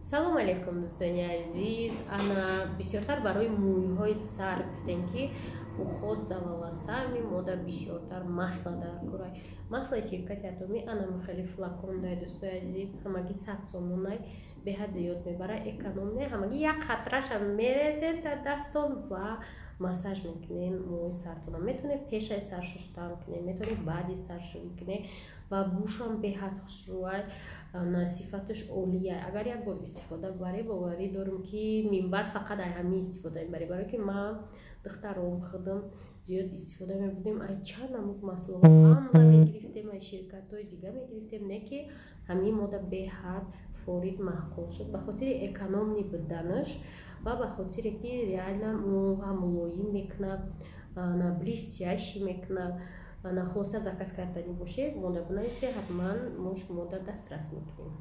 Салом алейкум, дӯстони азиз. Ана, бисёртар барои мӯйҳои сар гуфтем, ки уход за волосами мода бисёртар масла даркорай. Маслаи ширкати Атомӣ ана хеле флакондай, дӯстои азиз, ҳамагӣ 100 сомонай, беҳад зиёд мебара, экономный. Ҳамагӣ як қатраша мерезем дар дастон ва массаж мекунем мӯи сартона. Метавонед пешаи сар шустан кунед, метавонед баъди саршӯӣ кунед ва бушам беҳад хушрӯай, сифаташ олия. Агар як бор истифода баред, боварӣ дорам, ки минбаъд фақат ай ҳамин истифода мебаред, барое ки ман, духтаром, худам зиёд истифода мебудем. Ай чанд намуд маслоҳо ҳама мегирифтем, ай ширкатҳои дига мегирифтем, не ки ҳамин мода беҳад форид маъқул шуд ба хотири экономный буданаш ва ба хотире ки реально мӯға мулоим мекунад, блестящий мекунад. Хулоса, заказ кардани бошед, мода бинависед, ҳатман мо шумода дастрас мекунем.